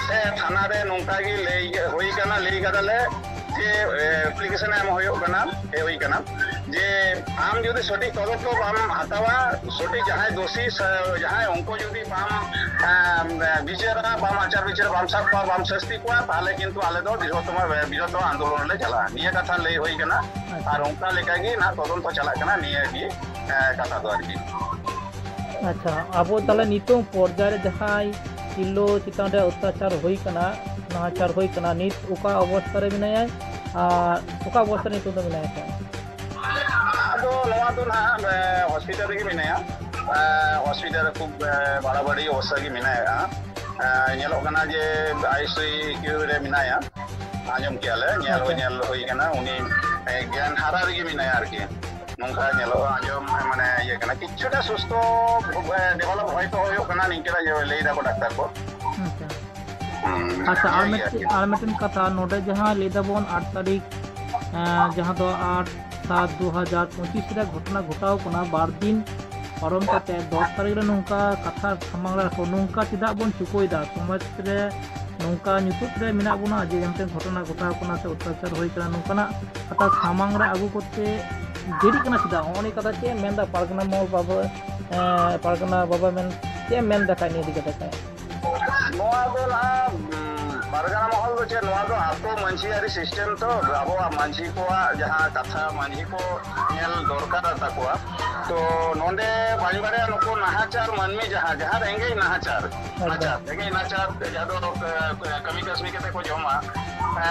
ᱥᱮ ᱛᱷᱟᱱᱟ ᱨᱮ ᱱᱚᱝᱠᱟ ᱜᱮ ᱞᱟᱹᱭ ᱦᱩᱭ ᱠᱟᱱᱟ, ᱞᱟᱹᱭ ᱠᱟᱫᱟᱞᱮ ᱡᱮ, ᱮ, ᱟᱯᱞᱤᱠᱮᱥᱚᱱ ᱮᱢ ᱦᱩᱭᱩᱜ ᱠᱟᱱᱟ, ᱦᱮᱡ ᱦᱩᱭ ᱠᱟᱱᱟ ᱡᱮ ᱟᱢ ᱡᱩᱫᱤ ᱥᱚᱴᱷᱤᱠ ᱛᱚᱫᱚᱱᱛᱚ ᱵᱟᱢ ᱦᱟᱛᱟᱣᱟ, ᱥᱚᱴᱷᱤᱠ ᱡᱟᱦᱟᱸᱭ ᱫᱳᱥᱤ ᱥᱮ ᱡᱟᱦᱟᱸᱭ ᱩᱱᱠᱩ ᱡᱩᱫᱤ ᱵᱟᱢ, ᱮ, ᱵᱤᱪᱟᱹᱨᱟ, ᱵᱟᱢ ᱟᱪᱟᱨ ᱵᱤᱪᱟᱹᱨ, ᱵᱟᱢ ᱥᱟᱵ ᱠᱚᱣᱟ, ᱵᱟᱢ ᱥᱟᱹᱥᱛᱤ ᱠᱚᱣᱟ, ᱛᱟᱦᱚᱞᱮ ᱠᱤᱱᱛᱩ ᱟᱞᱮ ᱫᱚ ᱵᱨᱤᱦᱚᱛᱛᱚᱢ, ᱵᱨᱤᱦᱚᱛᱛᱚᱢ ᱟᱱᱫᱳᱞᱚᱱ ᱞᱮ ᱪᱟᱞᱟᱜᱼᱟ᱾ ᱱᱤᱭᱟᱹ ᱠᱟᱛᱷᱟ ᱞᱟᱹᱭ ᱦᱩᱭ ᱠᱟᱱᱟ᱾ ᱟᱪᱪᱷᱟ᱾ ᱟᱨ ᱚᱱᱠᱟ ᱞᱮᱠᱟ ᱜᱮ ᱱᱟᱦᱟᱜ ᱛᱚᱫᱚᱱᱛᱚ ᱪᱟᱞᱟᱜ ᱠᱟᱱᱟ, ᱱᱤᱭᱟᱹ ᱜᱮ, ᱮ, ᱠᱟᱛᱷᱟ ᱫᱚ ᱟᱨᱠᱤ᱾ ᱟᱪᱪᱷᱟ, ᱟᱵᱚ ᱛᱟᱦᱞᱮ ᱱᱤᱛᱚᱝ ᱯᱚᱨᱡᱟᱭ ᱨᱮ ᱡᱟᱦᱟᱸᱭ ᱛᱤᱨᱞᱟᱹ ᱪᱮᱛᱟᱱ ᱨᱮ ᱚᱛᱛᱟᱪᱟᱨ ᱦᱩᱭ ᱠᱟᱱᱟ, ᱱᱟᱦᱟᱪᱟᱨ ᱦᱩᱭ ᱠᱟᱱᱟ, ᱱᱤᱛ ᱚᱠᱟ ᱚᱵᱚᱥᱛᱟ ᱨᱮ ᱢᱮᱱᱟᱭᱟ ᱟᱨ ᱚᱠᱟ ᱚᱵᱚᱥᱛᱟ ᱨᱮ ᱱᱤᱛᱚᱝ ᱫᱚ ᱢᱮᱱᱟᱭᱟ? ᱟᱫᱚ ᱱᱚᱣᱟ ᱫᱚ ᱱᱟᱦᱟᱜ, ᱮ, ᱦᱚᱥᱯᱤᱴᱟᱞ ᱨᱮᱜᱮ ᱢᱮᱱᱟᱭᱟ᱾ ᱮ, ᱦᱚᱥᱯᱤᱴᱟᱞ ᱨᱮ ᱠᱷᱩᱵ, ᱮ, ᱵᱟᱲᱟᱵᱟᱲᱤ ᱚᱵᱚᱥᱛᱟ ᱜᱮ ᱢᱮᱱᱟᱭᱟ᱾ ᱮ, ᱧᱮᱞᱚᱜ ᱠᱟᱱᱟ ᱡᱮ ᱟᱭ ᱥᱤ ᱤᱭᱩ ᱨᱮ ᱢᱮᱱᱟᱭᱟ᱾ ᱟᱸᱡᱚᱢ ᱠᱮᱜᱼᱟ ᱞᱮ, ᱧᱮᱞ ᱦᱚᱸ ᱟᱪᱪᱷᱟ᱾ ᱧᱮᱞ ᱦᱩᱭ ᱠᱟᱱᱟ, ᱩᱱᱤ, ᱮ, ᱜᱮᱭᱟᱱ ᱦᱟᱨᱟ ᱨᱮᱜᱮ ᱢᱮᱱᱟᱭᱟ ᱟᱨᱠᱤ᱾ ᱱᱚᱝᱠᱟ ᱧᱮᱞᱚᱜᱼᱟ, ᱟᱸᱡᱚᱢ, ᱢᱟᱱᱮ, ᱤᱭᱟᱹ ᱠᱟᱱᱟ, ᱠᱤᱪᱷᱩᱴᱟ ᱥᱩᱥᱛᱷᱚ, ᱮ, develop ᱦᱚᱭᱛᱳ ᱦᱩᱭᱩᱜ ᱠᱟᱱᱟ, ᱱᱤᱝᱠᱟᱹᱱᱟᱜ ᱤᱭᱟᱹ ᱞᱟᱹᱭ ᱫᱟᱠᱚ ᱰᱟᱠᱛᱟᱨ ᱠᱚ᱾ ᱟᱪᱪᱷᱟ᱾ ᱦᱩᱸ, ᱟᱪᱪᱷᱟ, ᱟᱨ ᱱᱤᱭᱟᱹ ᱜᱮ ᱢᱤᱫᱴᱮᱱ, ᱟᱨᱠᱤ᱾ ᱟᱨ ᱢᱤᱫᱴᱮᱱ ᱠᱟᱛᱷᱟ, ᱱᱚᱰᱮ ᱡᱟᱦᱟᱸ ᱞᱟᱹᱭ ᱫᱟᱵᱚᱱ ᱟᱴ ᱛᱟᱹᱨᱤᱠᱷ, ᱮ, ᱡᱟᱦᱟᱸ ᱫᱚ ᱟᱴ ᱥᱟᱛ ᱫᱩ ᱦᱟᱡᱟᱨ ᱯᱚᱸᱪᱤᱥ ᱨᱮ ᱜᱷᱚᱴᱚᱱᱟ ᱜᱷᱚᱴᱟᱣ ᱠᱟᱱᱟ, ᱵᱟᱨ ᱫᱤᱱ ᱯᱟᱨᱚᱢ ᱠᱟᱛᱮ ᱫᱚᱥ ᱛᱟᱹᱨᱤᱠᱷ ᱨᱮ ᱱᱚᱝᱠᱟ ᱠᱟᱛᱷᱟ ᱥᱟᱢᱟᱝ ᱨᱮ ᱟᱨᱦᱚᱸ ᱱᱚᱝᱠᱟ ᱪᱮᱫᱟᱜ ᱵᱚᱱ ᱪᱩᱠᱟᱹᱭᱮᱫᱟ? ᱥᱚᱢᱟᱡᱽ ᱨᱮ ᱱᱚᱝᱠᱟ ᱧᱩᱛᱟᱹᱛ ᱨᱮ ᱢᱮᱱᱟᱜ ᱵᱚᱱᱟ ᱡᱮ ᱢᱤᱫᱴᱮᱱ ᱜᱷᱚᱴᱚᱱᱟ ᱜᱷᱚᱴᱟᱣ ᱠᱟᱱᱟ ᱥᱮ ᱚᱛᱛᱟᱪᱟᱨ ᱦᱩᱭ ᱠᱟᱱᱟ, ᱱᱚᱝᱠᱟᱱᱟᱜ ᱠᱟᱛᱷᱟ ᱥᱟᱢᱟᱝ ᱨᱮ ᱟᱹᱜᱩ ᱠᱚᱨᱛᱮ ᱫᱮᱨᱤᱜ ᱠᱟᱱᱟ ᱪᱮᱫᱟᱜ? ᱦᱚᱸᱜᱼᱚ ᱱᱤᱭᱟᱹ ᱠᱟᱛᱷᱟ ᱪᱮᱫ ᱮᱢ ᱢᱮᱱᱫᱟ ᱯᱟᱨᱜᱟᱱᱟ ᱢᱚᱦᱚᱞ ᱵᱟᱵᱚ, ᱮᱸ, ᱯᱟᱨᱜᱟᱱᱟ ᱵᱟᱵᱟ ᱢᱮᱱ, ᱪᱮᱫ ᱮᱢ ᱢᱮᱱ ᱫᱟ ᱠᱷᱟᱡ ᱱᱤᱭᱟᱹ ᱤᱫᱤ ᱠᱟᱛᱮ ᱠᱷᱟᱡ? ᱱᱚᱣᱟ ᱫᱚ ᱱᱟᱦᱟᱜ, ᱩᱸ, ᱯᱟᱨᱜᱟᱱᱟ ᱢᱚᱦᱚᱞ ᱫᱚ ᱪᱮᱫ, ᱱᱚᱣᱟ ᱫᱚ ᱟᱛᱳ ᱢᱟᱹᱡᱷᱤ ᱟᱹᱨᱤ system ᱛᱚ, ᱟᱵᱚᱣᱟᱜ ᱢᱟᱹᱡᱷᱤ ᱠᱚᱣᱟᱜ ᱡᱟᱦᱟᱸ ᱠᱟᱛᱷᱟ ᱢᱟᱹᱡᱷᱤ ᱠᱚ ᱧᱮᱞ ᱫᱚᱨᱠᱟᱨ ᱛᱟᱠᱚᱣᱟ᱾ ᱛᱚ ᱱᱚᱰᱮ ᱵᱟᱹᱧ ᱵᱟᱲᱟᱭᱟ ᱱᱩᱠᱩ ᱱᱟᱦᱟᱪᱟᱨ ᱢᱟᱹᱱᱢᱤ ᱡᱟᱦᱟᱸ, ᱡᱟᱦᱟᱸ ᱨᱮᱸᱜᱮᱡ ᱱᱟᱦᱟᱪᱟᱨ, ᱮᱠᱫᱚᱢ᱾ ᱱᱟᱪᱟᱨ, ᱨᱮᱸᱜᱮᱡ ᱱᱟᱪᱟᱨ ᱡᱟᱦᱟᱸ ᱫᱚ, ᱮ, ᱠᱟᱹᱢᱤ ᱠᱟᱹᱥᱱᱤ ᱠᱟᱛᱮ ᱠᱚ ᱡᱚᱢᱟ, ᱮ,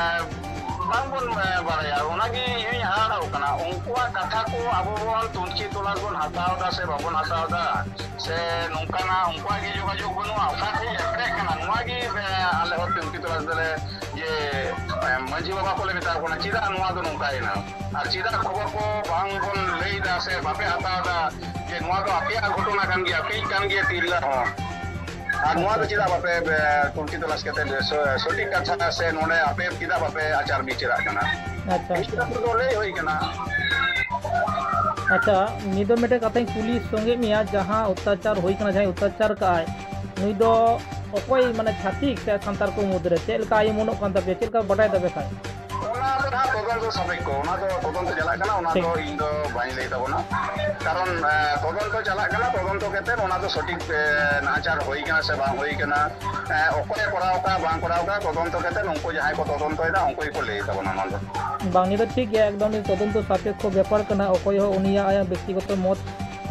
ᱵᱟᱝᱵᱚᱱ, ᱮ, ᱵᱟᱲᱟᱭᱟ᱾ ᱚᱱᱟᱜᱮ ᱤᱧ ᱦᱚᱧ ᱦᱟᱦᱟᱲᱟᱜ ᱠᱟᱱᱟ, ᱩᱱᱠᱩᱣᱟᱜ ᱠᱟᱛᱷᱟ ᱠᱚ ᱟᱵᱚ ᱵᱚᱱ ᱛᱩᱱᱠᱷᱤ ᱛᱚᱞᱟᱥ ᱵᱚᱱ ᱦᱟᱛᱟᱣ ᱮᱫᱟ ᱥᱮ ᱵᱟᱵᱚᱱ ᱦᱟᱛᱟᱣ ᱮᱫᱟ, ᱥᱮ ᱱᱚᱝᱠᱟᱱᱟᱜ ᱩᱱᱠᱩᱣᱟᱜ ᱜᱮ ᱡᱳᱜᱟᱡᱳᱜᱽ ᱵᱟᱹᱱᱩᱜᱼᱟ, ᱚᱠᱟ ᱠᱷᱚᱱ ᱮᱴᱨᱮᱜ ᱠᱟᱱᱟ, ᱱᱚᱣᱟ ᱜᱮ, ᱮ, ᱟᱞᱮ ᱦᱚᱸ ᱛᱩᱱᱠᱷᱤ ᱛᱚᱞᱟᱥ ᱫᱚᱞᱮ ᱡᱮ, ᱮ, ᱢᱟᱹᱡᱷᱤ ᱵᱟᱵᱟ ᱠᱚᱞᱮ ᱢᱮᱛᱟ ᱠᱚ ᱠᱟᱱᱟ, ᱪᱮᱫᱟᱜ ᱱᱚᱣᱟ ᱫᱚ ᱱᱚᱝᱠᱟᱭᱮᱱᱟ? ᱟᱨ ᱪᱮᱫᱟᱜ ᱠᱷᱚᱵᱚᱨ ᱠᱚ ᱵᱟᱝ ᱵᱚᱱ ᱞᱟᱹᱭ ᱮᱫᱟ ᱥᱮ ᱵᱟᱯᱮ ᱦᱟᱛᱟᱣ ᱮᱫᱟ ᱡᱮ ᱱᱚᱣᱟ ᱫᱚ ᱟᱯᱮᱭᱟᱜ ᱜᱷᱚᱴᱚᱱᱟ ᱠᱟᱱ ᱜᱮᱭᱟ, ᱟᱯᱮᱭᱤᱡ ᱠᱟᱱ ᱜᱮᱭᱟ ᱛᱤᱨᱞᱟᱹ ᱦᱚᱸ? ᱟᱨ ᱱᱚᱣᱟ ᱫᱚ ᱪᱮᱫᱟᱜ ᱵᱟᱯᱮ, ᱮ, ᱛᱩᱱᱠᱷᱤ ᱛᱚᱞᱟᱥ ᱠᱟᱛᱮ ᱥᱚ-, ᱥᱚᱴᱷᱤᱠ ᱠᱟᱛᱷᱟ ᱥᱮ ᱱᱚᱰᱮ ᱟᱯᱮ ᱪᱮᱫᱟᱜ ᱵᱟᱯᱮ ᱟᱪᱟᱨ ᱵᱤᱪᱟᱹᱨᱟᱜ ᱠᱟᱱᱟ? ᱟᱪᱪᱷᱟ, ᱱᱤᱭᱟᱹ ᱟᱪᱪᱷᱟ᱾ ᱠᱟᱛᱷᱟ ᱫᱚ ᱞᱟᱹᱭ ᱦᱩᱭ ᱠᱟᱱᱟ᱾ ᱟᱪᱪᱷᱟ, ᱱᱤᱛ ᱫᱚ ᱢᱤᱫᱴᱮᱱ ᱠᱟᱛᱷᱟᱧ ᱠᱩᱞᱤ ᱥᱚᱸᱜᱮ ᱢᱮᱭᱟ, ᱡᱟᱦᱟᱸ ᱚᱛᱛᱟᱪᱟᱨ ᱦᱩᱭ ᱠᱟᱱᱟ, ᱡᱟᱦᱟᱸᱭ ᱚᱛᱛᱟᱪᱟᱨ ᱠᱟᱜᱼᱟᱭ, ᱱᱩᱭ ᱫᱚ ᱚᱠᱚᱭ, ᱢᱟᱱᱮ, ᱪᱷᱟᱹᱛᱤᱠ ᱥᱮ ᱥᱟᱱᱛᱟᱲ ᱠᱚ ᱢᱩᱫᱽᱨᱮ ᱪᱮᱫ ᱞᱮᱠᱟ ᱟᱭ ᱩᱢᱟᱹᱱᱚᱜ ᱠᱟᱱ ᱛᱟᱯᱮᱭᱟ, ᱪᱮᱫ ᱞᱮᱠᱟ ᱵᱟᱰᱟᱭ ᱛᱟᱯᱮ ᱠᱷᱟᱡ? ᱚᱱᱟ ᱫᱚ ᱱᱟᱦᱟᱜ ᱛᱚᱫᱚᱱᱛᱚ ᱥᱟᱯᱮᱠᱠᱷᱚ, ᱚᱱᱟ ᱫᱚ ᱛᱚᱫᱚᱱᱛᱚ ᱪᱟᱞᱟᱜ ᱠᱟᱱᱟ, ᱚᱱᱟ ᱴᱷᱤᱠ᱾ ᱫᱚ ᱤᱧ ᱫᱚ ᱵᱟᱹᱧ ᱞᱟᱹᱭ ᱛᱟᱵᱚᱱᱟ᱾ ᱠᱟᱨᱚᱱ, ᱮ, ᱛᱚᱫᱚᱱᱛᱚ ᱪᱟᱞᱟᱜ ᱠᱟᱱᱟ, ᱛᱚᱫᱚᱱᱛᱚ ᱠᱟᱛᱮ ᱚᱱᱟ ᱫᱚ ᱥᱚᱴᱷᱤᱠ, ᱮ, ᱱᱟᱦᱟᱪᱟᱨ ᱦᱩᱭ ᱠᱟᱱᱟ ᱥᱮ ᱵᱟᱝ ᱦᱩᱭ ᱠᱟᱱᱟ, ᱮ, ᱚᱠᱚᱭᱮ ᱠᱚᱨᱟᱣ ᱠᱟᱜᱼᱟ, ᱵᱟᱝ ᱠᱚᱨᱟᱣ ᱠᱟᱜᱼᱟ, ᱛᱚᱫᱚᱱᱛᱚ ᱠᱟᱛᱮ ᱩᱱᱠᱩ ᱡᱟᱦᱟᱸᱭ ᱠᱚ ᱛᱚᱫᱚᱱᱛᱚᱭᱮᱫᱟ, ᱩᱱᱠᱩ ᱜᱮᱠᱚ ᱞᱟᱹᱭ ᱛᱟᱵᱚᱱᱟ ᱚᱱᱟ ᱫᱚ᱾ ᱵᱟᱝ, ᱱᱤᱭᱟᱹ ᱫᱚ ᱴᱷᱤᱠ ᱜᱮᱭᱟ, ᱮᱠᱫᱚᱢ ᱱᱤᱭᱟᱹ ᱛᱚᱫᱚᱱᱛᱚ ᱥᱟᱯᱮᱠᱠᱷᱚ ᱵᱮᱯᱟᱨ ᱠᱟᱱᱟ, ᱚᱠᱚᱭ ᱦᱚᱸ ᱩᱱᱤᱭᱟᱜ ᱟᱭᱟᱜ ᱵᱮᱠᱛᱤᱜᱚᱛᱚ ᱢᱚᱛ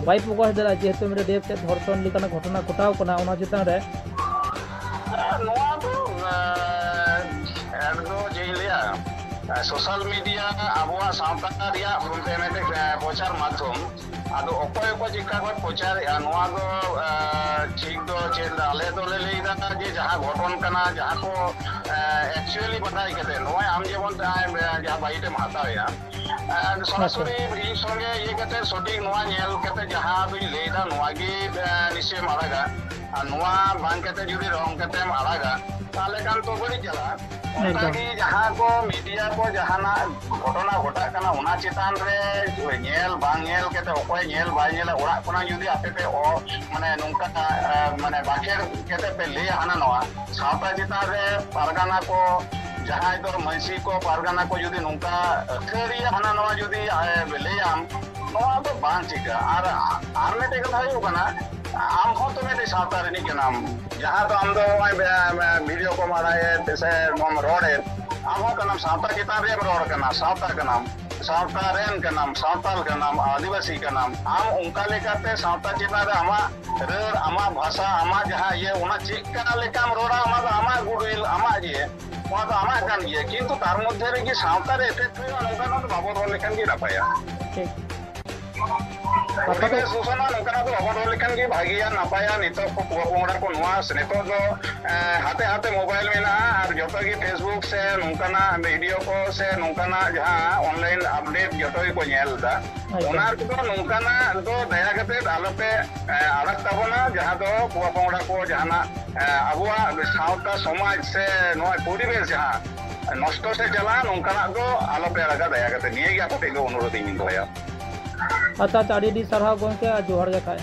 ᱵᱟᱭ ᱯᱨᱚᱠᱟᱥ ᱫᱟᱲᱮᱭᱟᱜᱼᱟ, ᱡᱮᱦᱮᱛᱩ ᱢᱤᱫᱴᱮᱱ ᱨᱮᱯ ᱥᱮ ᱫᱷᱚᱨᱥᱚᱱ ᱞᱮᱠᱟᱱᱟᱜ ᱜᱷᱚᱴᱚᱱᱟ ᱜᱷᱚᱴᱟᱣ ᱠᱟᱱᱟ, ᱚᱱᱟ ᱪᱮᱛᱟᱱ ᱨᱮ᱾ ᱱᱚᱣᱟ ᱫᱚ, ᱮ, ᱮᱰ ᱫᱚ ᱪᱮᱫ ᱤᱧ ᱞᱟᱹᱭᱟ, ᱮ, social media ᱟᱵᱚᱣᱟᱜ ᱥᱟᱶᱛᱟ ᱨᱮᱭᱟᱜ ᱢᱤᱫᱴᱮᱱ, ᱢᱤᱫᱴᱮᱱ, ᱮ, ᱯᱨᱚᱪᱟᱨ ᱢᱟᱫᱽᱫᱷᱚᱢ᱾ ᱟᱫᱚ ᱚᱠᱚᱭ ᱚᱠᱚᱭ ᱪᱮᱫᱠᱟ ᱠᱚ ᱯᱨᱚᱪᱟᱨᱮᱜᱼᱟ, ᱱᱚᱣᱟ ᱫᱚ, ᱮ, ᱴᱷᱤᱠ ᱫᱚ ᱪᱮᱫ ᱫᱚ ᱟᱞᱮ ᱫᱚᱞᱮ ᱞᱟᱹᱭᱫᱟ ᱡᱮ ᱡᱟᱦᱟᱸ ᱜᱷᱚᱴᱚᱱ ᱠᱟᱱᱟ, ᱡᱟᱦᱟᱸ ᱠᱚ, ᱮ, actually ᱵᱟᱰᱟᱭ ᱠᱟᱛᱮ, ᱱᱚᱜᱼᱚᱭ ᱟᱢ ᱡᱮᱢᱚᱱ ᱡᱟᱦᱟᱸ, ᱮ, ᱡᱟᱦᱟᱸ ᱵᱟᱭᱤᱴ ᱮᱢ ᱦᱟᱛᱟᱣᱮᱜᱼᱟ, ᱟᱨ ᱥᱚᱨᱟᱥᱚᱨᱤ ᱤᱧ ᱥᱚᱸᱜᱮ ᱤᱭᱟᱹ ᱠᱟᱛᱮ, ᱥᱚᱴᱷᱤᱠ ᱱᱚᱣᱟ ᱧᱮᱞ ᱠᱟᱛᱮ ᱡᱟᱦᱟᱸ ᱫᱚᱧ ᱞᱟᱹᱭᱫᱟ, ᱱᱚᱣᱟ ᱜᱮ, ᱮ, ᱱᱤᱥᱪᱚᱭᱮᱢ ᱟᱲᱟᱜᱟ᱾ ᱟᱨ ᱱᱚᱣᱟ ᱵᱟᱝ ᱠᱟᱛᱮ ᱡᱩᱫᱤ ᱨᱚᱝ ᱠᱟᱛᱮᱢ ᱟᱲᱟᱜᱟ, ᱛᱟᱦᱞᱮ ᱠᱷᱟᱱ ᱛᱚ ᱵᱟᱹᱲᱤᱡ ᱪᱟᱞᱟᱜᱼᱟ᱾ ᱚᱱᱠᱟ ᱮᱠᱫᱚᱢ᱾ ᱜᱮ ᱡᱟᱦᱟᱸ ᱠᱚ ᱢᱤᱰᱤᱭᱟ ᱠᱚ ᱡᱟᱦᱟᱱᱟᱜ ᱜᱷᱚᱴᱚᱱᱟ ᱜᱷᱚᱴᱟᱜ ᱠᱟᱱᱟ, ᱚᱱᱟ ᱪᱮᱛᱟᱱ ᱨᱮ ᱧᱮᱞ ᱵᱟᱝ ᱧᱮᱞ ᱠᱟᱛᱮ, ᱚᱠᱚᱭ ᱧᱮᱞ ᱵᱟᱭ ᱧᱮᱞᱟ, ᱚᱲᱟᱜ ᱠᱷᱚᱱᱟᱜ ᱡᱩᱫᱤ ᱟᱯᱮ ᱯᱮ ᱚ-, ᱢᱟᱱᱮ ᱱᱚᱝᱠᱟ, ᱮ, ᱢᱟᱱᱮ ᱵᱟᱠᱷᱮᱲ ᱠᱟᱛᱮ ᱯᱮ ᱞᱟᱹᱭᱟ ᱦᱟᱱᱟ ᱱᱚᱣᱟ, ᱥᱟᱶᱛᱟ ᱪᱮᱛᱟᱱ ᱨᱮ ᱯᱟᱨᱜᱟᱱᱟ ᱠᱚ, ᱡᱟᱦᱟᱸᱭ ᱫᱚ ᱢᱟᱹᱡᱷᱤ ᱠᱚ, ᱯᱟᱨᱜᱟᱱᱟ ᱠᱚ ᱡᱩᱫᱤ ᱱᱚᱝᱠᱟ ᱟᱹᱛᱷᱟᱹᱲᱤᱭᱟᱹ ᱦᱟᱱᱟ ᱱᱚᱣᱟ ᱡᱩᱫᱤ, ᱮ, ᱞᱟᱹᱭᱟᱢ, ᱱᱚᱣᱟ ᱫᱚ ᱵᱟᱝ ᱴᱷᱤᱠᱟ᱾ ᱟᱨ, ᱟᱨ ᱢᱤᱫᱴᱮᱡ ᱠᱟᱛᱷᱟ ᱦᱩᱭᱩᱜ ᱠᱟᱱᱟ, ᱟᱢ ᱦᱚᱸ ᱛᱚ ᱢᱤᱫᱴᱮᱡ ᱥᱟᱶᱛᱟ ᱨᱤᱱᱤᱡ ᱠᱟᱱᱟᱢ᱾ ᱡᱟᱦᱟᱸ ᱫᱚ ᱟᱢ ᱫᱚ ᱱᱚᱜᱼᱚᱭ ᱵᱷᱤᱰᱤᱭᱳ ᱠᱚᱢ ᱟᱲᱟᱜᱮᱫ ᱥᱮ ᱱᱚᱣᱟᱢ ᱨᱚᱲᱮᱫ, ᱟᱢ ᱦᱚᱸ ᱠᱟᱱᱟᱢ, ᱥᱟᱶᱛᱟ ᱪᱮᱛᱟᱱ ᱨᱮᱢ ᱨᱚᱲ ᱠᱟᱱᱟ, ᱥᱟᱶᱛᱟ ᱠᱟᱱᱟᱢ, ᱥᱟᱶᱛᱟ ᱨᱮᱱ ᱠᱟᱱᱟᱢ, ᱥᱟᱶᱛᱟᱞ ᱠᱟᱱᱟᱢ, ᱟᱹᱫᱤᱵᱟᱹᱥᱤ ᱠᱟᱱᱟᱢ᱾ ᱟᱢ ᱚᱱᱠᱟ ᱞᱮᱠᱟᱛᱮ ᱥᱟᱶᱛᱟ ᱪᱮᱛᱟᱱ ᱨᱮ ᱟᱢᱟᱜ ᱨᱟᱹᱲ, ᱟᱢᱟᱜ ᱵᱷᱟᱥᱟ, ᱟᱢᱟᱜ ᱡᱟᱦᱟᱸ ᱤᱭᱟᱹ, ᱚᱱᱟ ᱪᱮᱫ ᱠᱟ ᱞᱮᱠᱟᱢ ᱨᱚᱲᱟ, ᱚᱱᱟ ᱫᱚ ᱟᱢᱟᱜ ᱜᱩᱰᱩᱭᱤᱞ, ᱟᱢᱟᱜ ᱤᱭᱟᱹ, ᱚᱱᱟ ᱫᱚ ᱟᱢᱟᱜ ᱠᱟᱱ ᱜᱮᱭᱟ᱾ ᱠᱤᱱᱛᱩ ᱛᱟᱨ ᱢᱚᱫᱽᱫᱷᱮ ᱨᱮᱜᱮ ᱥᱟᱶᱛᱟ ᱨᱮ ᱮᱯᱷᱮᱠᱴ ᱦᱩᱭᱩᱜᱼᱟ, ᱱᱚᱝᱠᱟᱱᱟᱜ ᱫᱚ ᱵᱟᱵᱚ ᱨᱚᱲ ᱞᱮᱠᱷᱟᱱ ᱜᱮ ᱱᱟᱯᱟᱭᱟ᱾ ᱴᱷᱤᱠ᱾ ᱠᱟᱛᱷᱟ ᱫᱚ ᱯᱚᱨᱤᱵᱮᱥ ᱫᱩᱥᱚᱱ ᱱᱚᱝᱠᱟᱱᱟᱜ ᱫᱚ ᱵᱟᱵᱚᱱ ᱨᱚᱲ ᱞᱮᱠᱷᱟᱱ ᱜᱮ ᱵᱷᱟᱹᱜᱤᱭᱟ, ᱱᱟᱯᱟᱭᱟ᱾ ᱱᱤᱛᱚᱜ ᱠᱚ ᱯᱚᱝᱲᱟ ᱠᱚ ᱱᱚᱣᱟ ᱥᱮ ᱱᱤᱛᱚᱜ ᱫᱚ, ᱮ, ᱦᱟᱛᱮ ᱦᱟᱛᱮ ᱢᱳᱵᱟᱭᱤᱞ ᱢᱮᱱᱟᱜᱼᱟ ᱟᱨ ᱡᱚᱛᱚ ᱜᱮ Facebook ᱥᱮ ᱱᱚᱝᱠᱟᱱᱟᱜ ᱵᱷᱤᱰᱤᱭᱳ ᱠᱚ ᱥᱮ ᱱᱚᱝᱠᱟᱱᱟᱜ ᱡᱟᱦᱟᱸ ᱚᱱᱞᱟᱭᱤᱱ ᱟᱯᱰᱮᱴ ᱡᱚᱛᱚ ᱜᱮᱠᱚ ᱧᱮᱞ ᱮᱫᱟ᱾ ᱟᱪᱪᱷᱟ᱾ ᱚᱱᱟ ᱠᱚᱫᱚ ᱱᱚᱝᱠᱟᱱᱟᱜ ᱫᱚ ᱫᱟᱭᱟ ᱠᱟᱛᱮ ᱟᱞᱚᱯᱮ, ᱮ, ᱟᱲᱟᱜ ᱛᱟᱵᱚᱱᱟ, ᱡᱟᱦᱟᱸ ᱫᱚ ᱯᱚᱝᱲᱟ ᱠᱚ ᱡᱟᱦᱟᱱᱟᱜ, ᱮ, ᱟᱵᱚᱣᱟᱜ ᱥᱟᱶᱛᱟ ᱥᱚᱢᱟᱡᱽ ᱥᱮ ᱱᱚᱣᱟ ᱯᱚᱨᱤᱵᱮᱥ ᱡᱟᱦᱟᱸ ᱱᱚᱥᱴᱚ ᱥᱮᱫ ᱪᱟᱞᱟᱜᱼᱟ, ᱱᱚᱝᱠᱟᱱᱟᱜ ᱫᱚ ᱟᱞᱚᱯᱮ ᱟᱲᱟᱜᱟ ᱫᱟᱭᱟ ᱠᱟᱛᱮ᱾ ᱱᱤᱭᱟᱹ ᱜᱮ ᱟᱯᱮ ᱴᱷᱮᱱ ᱫᱚ ᱚᱱᱩᱨᱳᱫᱷ ᱤᱧ ᱫᱚᱦᱚᱭᱟ᱾ ᱟᱪᱪᱷᱟ, ᱟᱪᱪᱷᱟ, ᱟᱹᱰᱤ ᱟᱹᱰᱤ ᱥᱟᱨᱦᱟᱣ ᱜᱚᱢᱠᱮ, ᱟᱨ ᱡᱚᱦᱟᱨ ᱜᱮ ᱠᱷᱟᱡ᱾